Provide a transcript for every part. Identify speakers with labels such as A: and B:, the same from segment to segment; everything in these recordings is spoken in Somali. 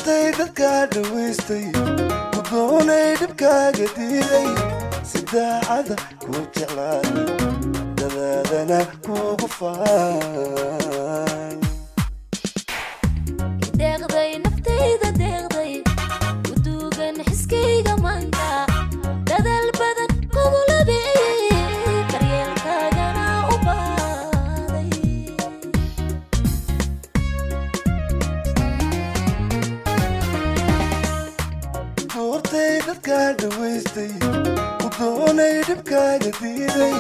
A: Doortay dadkaa dhawaystay, ku doonay dhibkaaga diiday, si daacada kuu jeclaaday, dadaadana kuugu faan.
B: Deeqday naftayda, deeqday uduugan xiskayga maanka, dadaal badan kugu labeeyey, daryeelkaagana u baaday.
A: Doortay dadkaa dhawaystay, ku doonay dhibkaaga diiday,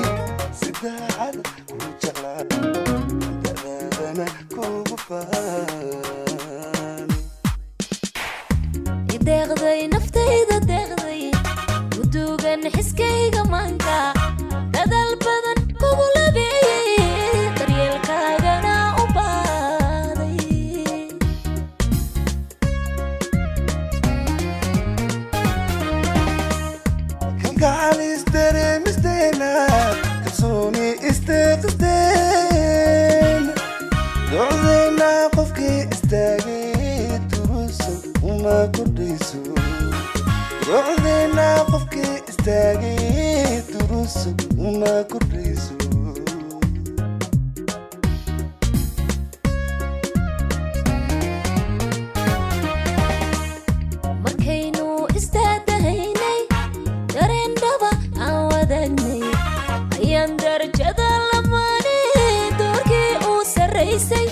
A: si daacada kuu jeclaaday, dadaadana kuugu faan.
B: Deeqday naftayda, deeqday uduugan xiskayga maanka, dadaal badan kugu labeeyey, daryeelkaagana u baaday.
A: Kalgacal isdareemisteena, kalsooni isdeeqisteen, docdeenna qofkii istaagay duruuso uma kordhayso. Docdeenna qofkii istaagay duruuso uma kordhayso.
B: Markaynu isdaadahaynay, dareen dhaba aan wadaagnay, ayaan darajada lamaane doorkii uu sarraysay,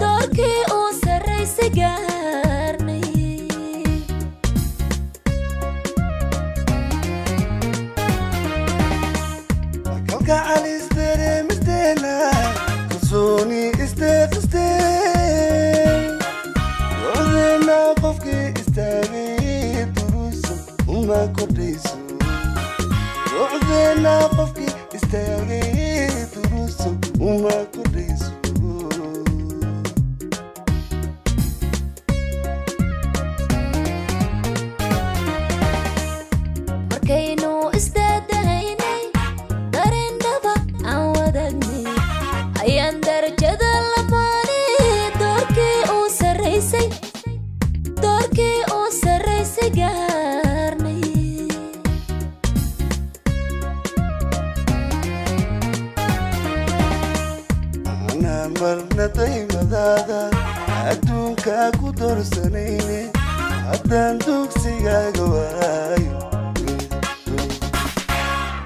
B: doorkii uu sarraysay gaarnay.
A: Kalgacal isdareemisteena, kalsooni isdeeqisteen, docdeenna qofkii istaagay duruuso uma kordhayso. Docdeenna qofkii istaagay duruuso uma kordhayso.
B: Markaynu isdaadahaynay, dareen dhaba aan wadaagnay, ayaan darajada lamaane doorkii uu sarraysay, doorkii uu sarraysay gaarnay.
A: Anaan marna daymadaada adduunkaa ku doorsanayne, haddaan dugsigaaga waayo,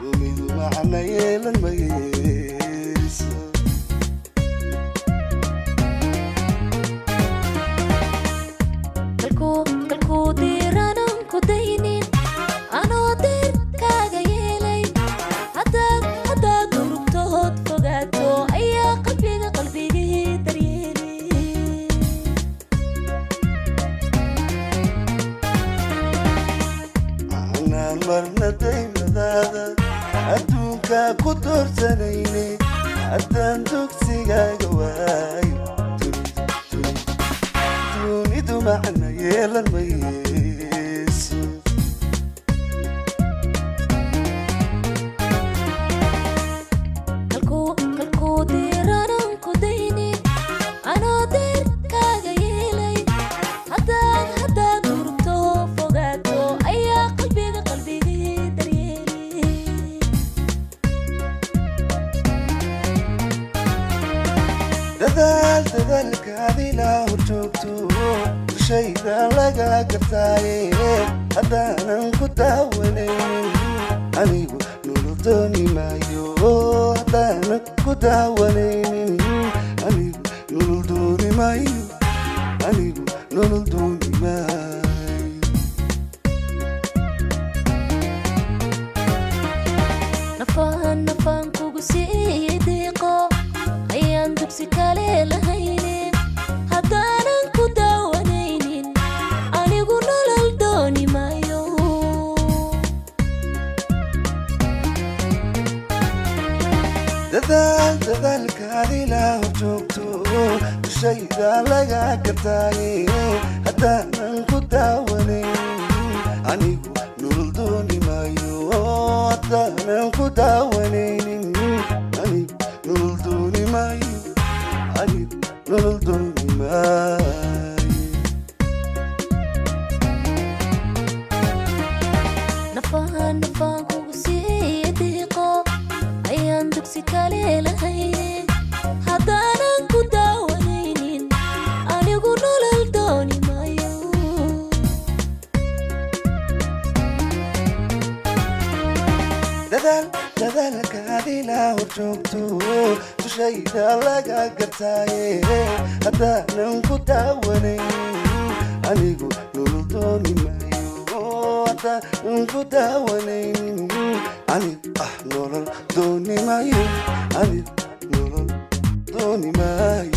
A: dunidu macna yeelan mayso.
B: Kalkuu diiranan ku daynin, anoo deer kaaga yeelay, haddaad durugtood fogaato, ayaa qalbiga qalbigii daryeelay.
A: Anaan marna daymadaada adduunkaa ku doorsanayne, haddaan dugsigaaga waayo, dunidu macna yeelan mayso.
B: Kalkuu diiranan ku daynin, anoo deer kaaga yeelay, haddaad durugto fogaato, ayaa qalbiga qalbigii daryeelay.
A: Dadaal dadaalkaadila hor joogto, dushayda laga gartaaye, haddaanan ku daawanaynin anigu nolol dooni maayo. Haddaanan ku daawanaynin anigu nolol dooni maayo, anigu nolol dooni maayo.
B: Nafaan nafaan kugu siiyey deeqo, ayaan dugsi kale lahayne, haddaanan ku daawanaynin anigu nolol dooni maayo.
A: Dadaal dadaalkaadila hor joogto, dushayda laga gartaaye, haddaanan ku daawanaynin anigu nolol dooni maayo. Haddaanan ku daawanaynin anigu nolol dooni maayo, anigu nolol dooni maayo.
B: Dugsi kale lahayne, haddaanan ku daawanaynin anigu nolol dooni maayo.
A: Dadaal dadaalkaadila hor joogto, dushayda laga gartaaye, haddaanan ku daawanayn anigu nolol dooni maayo. Haddaanan ku daawanaynin anigu nolol dooni maayo, anigu nolol dooni maayo.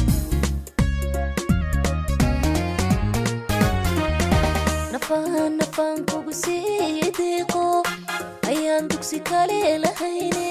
B: Nafaan nafaan kugu sii deeqo ayaan dugsi kale lahayne.